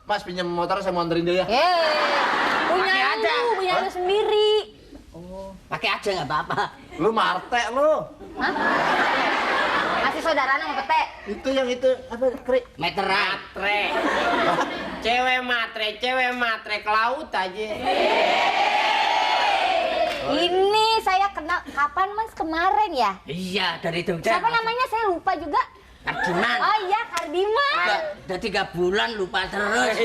Mas pinjam motor saya mau anterin dia ya. Punya lu sendiri. Oh, pakai aja nggak apa-apa. Lu marte lu. Hah? Masih saudaraan sama pete? Itu yang itu apa krik? Meteran. Cewek matre ke laut aja. Ini saya kenal kapan Mas kemarin ya? Iya, dari Jogja. Siapa namanya saya lupa juga. Kardiman. Oh iya, Kardiman. Udah 3 bulan lupa terus.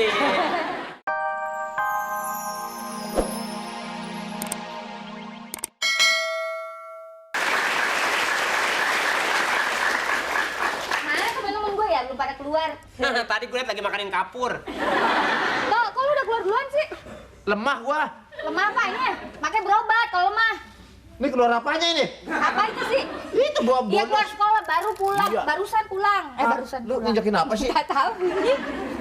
Mana temen-temen gue ya, belum pada keluar. Tadi gue liat lagi makanin kapur. Kok lu udah keluar duluan sih? Lemah gua. Lemah apanya? Makanya berobat kalau lemah. Ini keluar apanya ini? Apa itu sih? Itu bawa Iya keluar bonus. sekolah, baru pulang. Iya. Barusan pulang. Barusan Lu pulang. nginjekin apa sih? Gak tahu ini.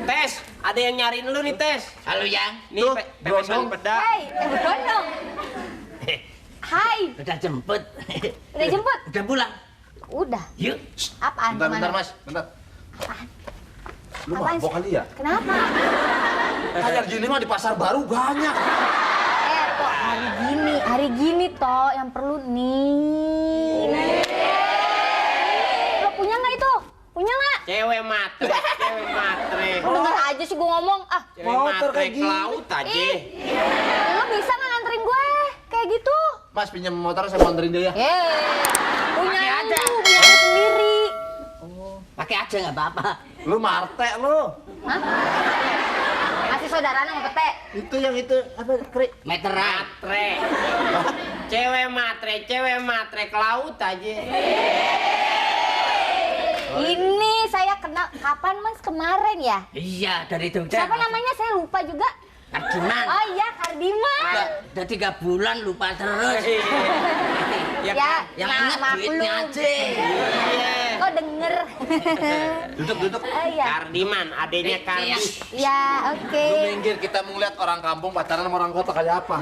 Tes, ada yang nyariin lu nih Tes. Halo Yang. Nih Tuh, pepesan Brondong. peda. Hai, Brondong. Hai, Udah jemput. udah jemput? Udah pulang. Udah. Yuk. Apaan? Bentar, Kemana? bentar Mas, bentar. Apaan? Lu Apaan mabok sih? kali ya? Kenapa? Kayak gini mah di pasar baru banyak. Kok hari gini toh yang perlu nih. Lo punya nggak itu? Punya nggak? Cewek matre. Lo denger aja sih gue ngomong. Ah, Cewek Motor matre kayak ke gini. laut aja. ih, lo bisa nggak nganterin gue kayak gitu? Mas pinjam motor saya mau anterin dia ya. Punya Pakai aja. punya lu sendiri. Oh, pakai aja nggak apa-apa. Lu marte lu. Hah? Masih saudaraan sama pete? Itu yang itu apa krik? Meteran. Cewek matre ke laut aja. Ini saya kenal kapan Mas kemarin ya? Iya, dari Jogja. Siapa namanya saya lupa juga. Kardiman. Oh iya, Kardiman. Udah 3 bulan lupa terus. Ya, Ya, Yang ingat duitnya aja. Iya. kok denger. Duduk. Oh iya. Kardiman, adanya Kardus. Ya, oke. Lu minggir, kita mau lihat orang kampung pacaran sama orang kota kayak apa.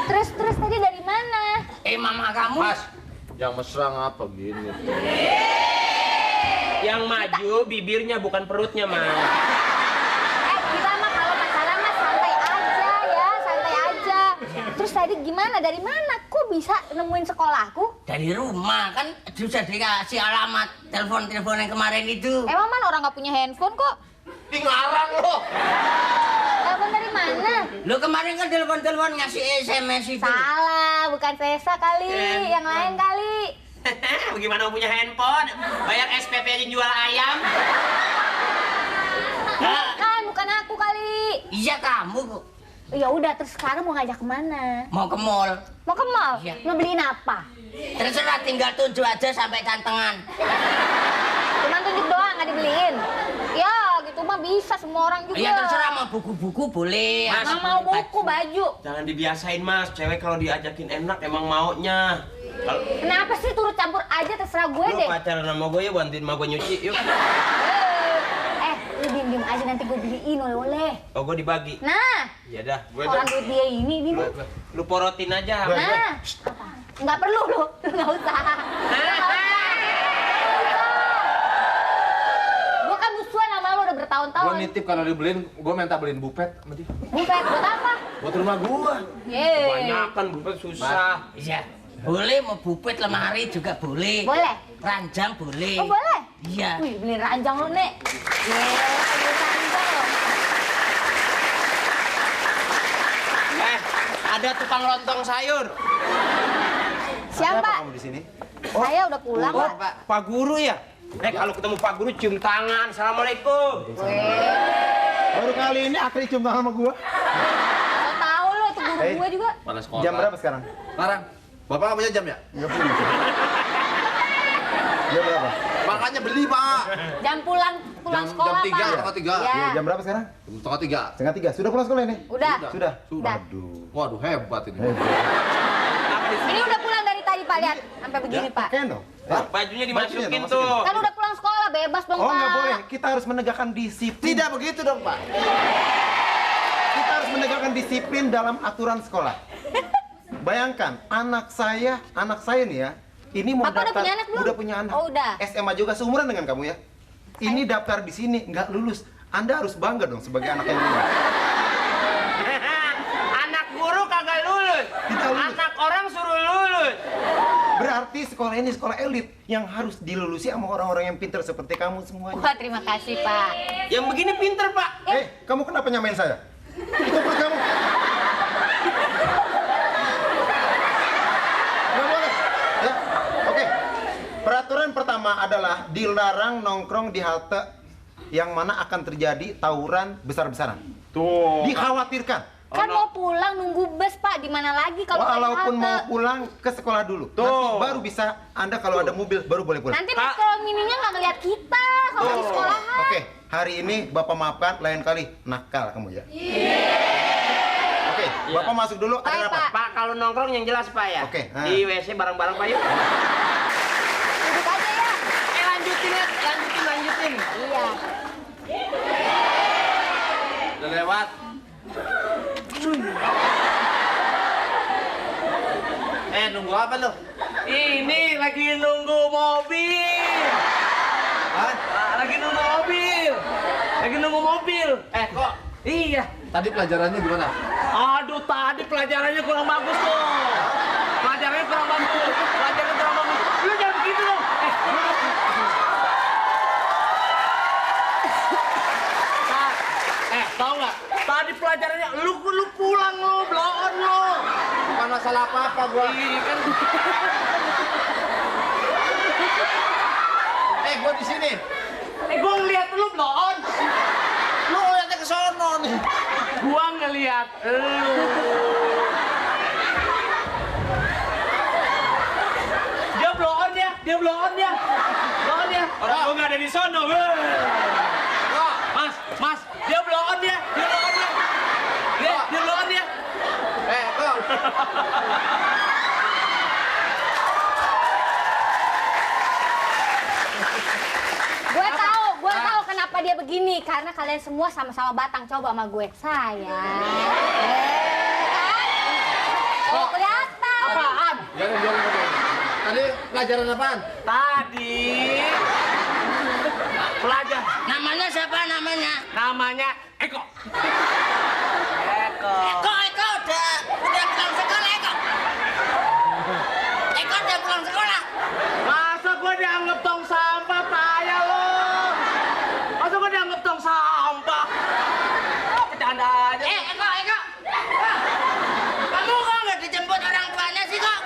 Terus tadi dari mana? Mama kamu. Mas, yang mesra ngapa gini? Yang maju bibirnya bukan perutnya, Mas. Kita mah kalau pacaran mah santai aja ya, santai aja. Terus tadi gimana? Dari mana? Kok bisa nemuin sekolahku? Dari rumah kan sudah dikasih alamat telepon yang kemarin itu. Emang mana orang nggak punya handphone kok? Ih ngarang lo. Telepon dari mana? Lo kemarin kan telepon ngasih SMS itu. Salah, bukan Tessa kali, yang lain kali. Bagaimana mau punya handphone? Bayar SPP aja jual ayam. Bukan aku kali. Iya kamu kok. Ya udah, terus sekarang mau ngajak kemana? Mau ke mall. Mau ke mall? Iya. Mau beliin apa? Terserah, tinggal tunjuk aja sampai cantengan. Cuman tunjuk doang, nggak dibeliin. Ya, gitu mah bisa semua orang juga. Ya terserah, mau buku-buku boleh. Mas, Nggak mau buku, baju. Jangan dibiasain, Mas. Cewek kalau diajakin enak emang maunya. Kalau Kenapa sih turut campur aja, terserah gue lu deh. pacaran sama gue ya, bantuin sama gue nyuci, yuk. Lu diem aja, nanti gue beliin oleh-oleh. Oh, gue dibagi. Nah, Ya dah, gue orang duit dia ini. lu porotin aja. Nah, apa? Nggak perlu lu nggak usah. Gue kan musuhan sama lu udah bertahun-tahun. Gua nitip kalau dibeliin, gua minta beliin bupet sama dia. Bukan buat apa? Buat rumah gua. Kebanyakan bukan susah. Iya. Boleh, mau bupet lemari juga boleh. Boleh? Ranjang boleh. Oh boleh? Iya. Wih, beli ranjang lu, Nek. Beli ranjang lo. Ada tukang lontong sayur. Siapa? Kamu di sini? Saya udah pulang, Oh, Pak. Pak Guru ya? Kalau ketemu Pak Guru cium tangan. Assalamualaikum. Baru kali ini Akri cium tangan sama gua. Lo tahu lo, itu guru gue juga. Mana sekolah? Jam berapa sekarang? Sekarang. Bapak nggak punya jam ya? Enggak punya. Jam berapa? Makanya beli, Pak. Jam pulang sekolah, jam 3, Pak. setengah 3. Ya. Iya, jam berapa sekarang? Setengah 3. Setengah 3. Sudah pulang sekolah ini? Udah. Sudah. Udah. Waduh, hebat ini. Ini udah pulang dari tadi, Pak. Lihat, sampai begini, Pak. Pakai dong. Bajunya dimasukin Bajunya tuh. Kan udah pulang sekolah, bebas dong, Oh, Pak. nggak boleh. Kita harus menegakkan disiplin. Tidak begitu dong, Pak. Kita harus menegakkan disiplin dalam aturan sekolah. Bayangkan, anak saya nih ya, ini mau Bapak udah daftar. punya anak belum? Udah punya anak. Oh, udah. SMA juga seumuran dengan kamu ya. Ini daftar di sini nggak lulus. Anda harus bangga dong sebagai anak yang lulus. Anak guru kagak lulus. Tidak lulus. Anak orang suruh lulus. Berarti sekolah ini sekolah elit yang harus dilulusi sama orang-orang yang pintar seperti kamu semuanya. Wah, terima kasih, Pak. Yang begini pinter, Pak. Kamu kenapa nyamain saya? Itu perut kamu. Nggak boleh. Ya, oke. Peraturan pertama adalah dilarang nongkrong di halte yang mana akan terjadi tawuran besar-besaran. Tuh. Dikhawatirkan. Kan mau pulang nunggu bus, Pak. Di mana lagi kalau nggak di Walaupun halte? mau pulang ke sekolah dulu. Nanti baru bisa Anda kalau ada mobil baru boleh pulang. Nanti Mas kalau mininya nggak ngeliat kita kalau di sekolahan. Oke, hari ini Bapak maafkan, lain kali nakal kamu ya. Oke, Bapak masuk dulu, ada Baik, apa? Pak. Pak, kalau nongkrong yang jelas, Pak ya. Oke, Di WC bareng-bareng, Pak, yuk. Duduk aja ya. Lanjutin ya, lanjutin. Iya. Udah lewat. Nunggu apa lo? Ini lagi nunggu mobil. Hah? Lagi nunggu mobil. Kok? Iya. Tadi pelajarannya gimana? Aduh, tadi pelajarannya kurang bagus tuh. Pelajarannya kurang bagus. Lu jangan begitu dong. Tahu nggak? Tadi pelajarannya lu pulang lu, blow on lu. Bukan masalah apa-apa gua. Iya kan. Gua di sini. Gua ngeliat lu blow on. Lu lihatnya ke sono nih. Gua ngeliat lu. Dia blow on ya. Orang gua nggak ada di sono. Mas, dia blow on ya. Dia blow on ya. Kok? Gue tahu kenapa dia begini. Karena kalian semua sama-sama batang. Coba sama gue. Sayang. Oh, kelihatan. Apaan? Jangan. Tadi pelajaran apaan? Tadi pelajar. Namanya siapa namanya? Namanya Eko. Eko udah pulang sekolah, Eko. Eko udah pulang sekolah. Masa gua dianggap tong sampah, payah lo. Masa gua dianggap tong sampah? Bercanda aja. Eko. Kamu kok nggak dijemput orang tuanya sih, kok?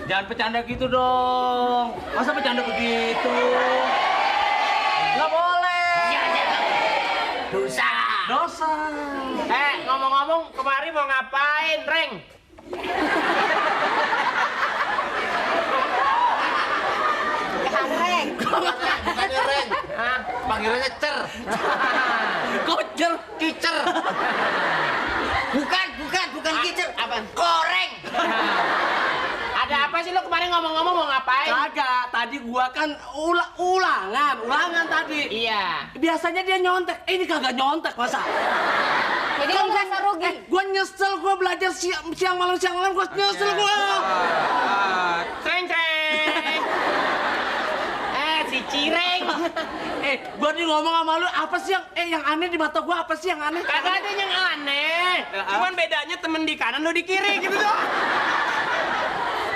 Jangan bercanda gitu dong. Masa bercanda begitu? Nggak boleh. Dosa. Ngomong-ngomong, kemari mau ngapain, Reng? Reng. Bukannya Reng. Panggilannya Cer. Kocer. Kicer. Bukan kicir. Apa? Koreng. Ada apa sih lo kemarin ngomong-ngomong mau ngapain? Kagak, tadi gua kan ulangan tadi. Iya. Biasanya dia nyontek, ini kagak nyontek masa. Jadi lu merasa rugi. Gua nyesel, gua belajar siang malam gua nyesel gua. Ceng. Si Cireng. Gua nih ngomong sama lu apa sih yang aneh di mata gua, apa sih yang aneh? Kagak ada yang aneh. Cuman bedanya temen di kanan lu di kiri gitu doang.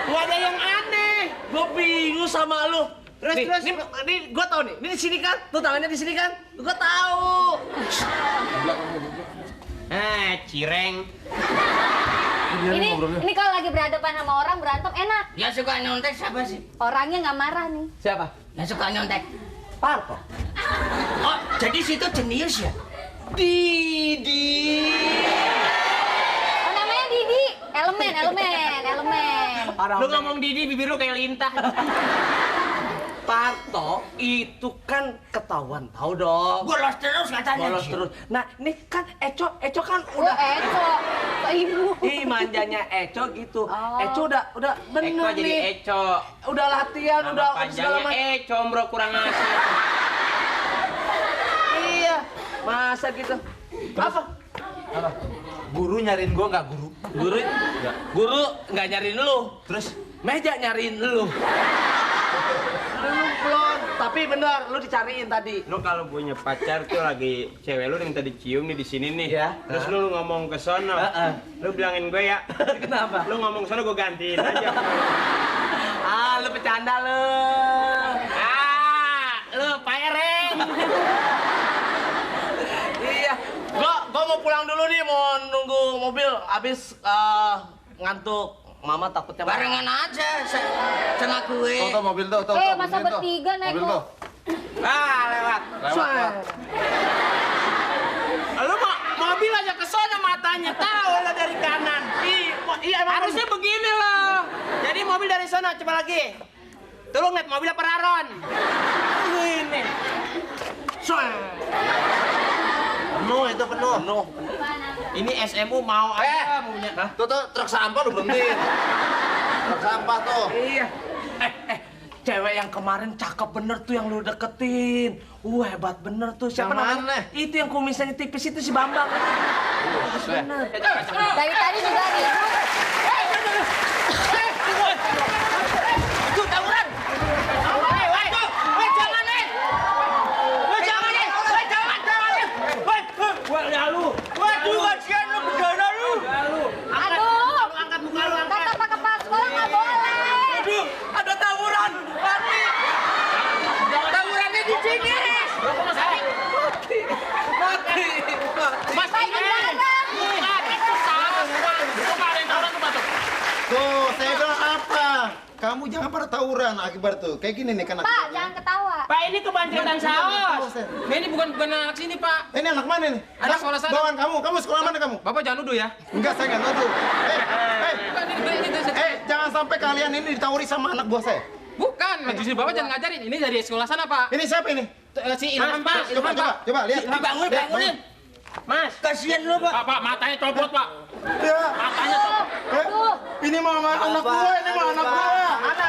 Gak ada yang aneh. Gue bingung sama lu. Terus. Ini gue tau nih. Ini di sini kan? Tuh tangannya di sini kan? Gue tahu. Cireng. Ini kalau lagi berhadapan sama orang berantem enak. Yang suka nyontek siapa sih? Orangnya nggak marah nih. Siapa? Yang suka nyontek. Parto. Oh, jadi situ jenius ya? Didi. Oh, namanya Didi. Elemen. Lu ngomong Didi, bibir lu kayak lintah. Parto itu kan ketahuan, tahu dong. Bolos terus katanya. Bolos terus. Nah, ini kan Eco kan Udah udah. Eco. Ke ibu. Ih, manjanya Eco gitu. Oh. Eco udah bener Eko jadi nih. Eco. Udah latihan, Nama udah panjangnya macam. Eco, bro, kurang asik. Iya. Masa gitu. Apa? Guru nyariin gua nggak guru? Guru nggak nyariin lu. Terus meja nyariin lu. Lu blon. Tapi bener, lu dicariin tadi. Lu kalau punya pacar tuh lagi cewek lu yang tadi cium nih di sini nih. Iya. Terus lu ngomong ke sono. Lu bilangin gue ya. Kenapa? Lu ngomong ke sono gue gantiin aja. Ah, lu bercanda lu. Lu paereng. Iya. Gua mau pulang dulu nih, mau nunggu mobil habis ngantuk. Mama takutnya Barengan aja sama gue. Tuh mobil tuh. Masa mobil tuh. bertiga naik Mobil lu? tuh. lewat. Lewat. Lu mobil aja ke sana matanya, tahu lah dari kanan. Iya emang harusnya begini loh. Jadi mobil dari sana, coba lagi. Tuh lu ngeliat mobilnya Peraron. Ini. Penuh itu penuh. Penuh. Ini SMU mau aja punya. Tuh truk sampah lu berhenti. Truk sampah tuh. Iya. Cewek yang kemarin cakep bener tuh yang lu deketin. Hebat bener tuh. Siapa Yang namanya? mana? Itu yang kumisnya tipis itu si Bambang. Bagus bener. Dari tadi juga ribut. Itu tawuran. Woi, jangan nih. Woi, jangan nih. Woi, jangan. Woi, ya lu. Waduh, kasihan lu berdarah lu. Aduh. Angkat muka lu, angkat. Kata pak kepala sekolah nggak boleh. Aduh, ada tawuran. Mati. Tawurannya di sini. Mati. Mas Baik bareng. itu salah. Kemarin tawuran tuh batuk. Tuh, saya bilang apa? Kamu jangan pada tawuran akibat tuh. Kayak gini nih kan. Pak, jangan ketawa. Pak, ini kebancetan saus. Ini bukan anak sini, Pak. Ini anak mana nih? Anak sekolah sana. Bawaan kamu sekolah mana kamu? Bapak jangan nuduh ya. Enggak, saya nggak nuduh. Bukan, ini Jangan sampai kalian ini ditawuri sama anak buah saya. bukan. Justru Bapak jangan ngajarin. Ini dari sekolah sana, Pak. Ini siapa ini? Si Ilham, Pak. Coba lihat. Dibangunin. Mas, Kasihan lu, Pak. Pak, matanya copot, Pak. Ya. Matanya copot. Ini mah anak gua, ini mah anak gua. Anak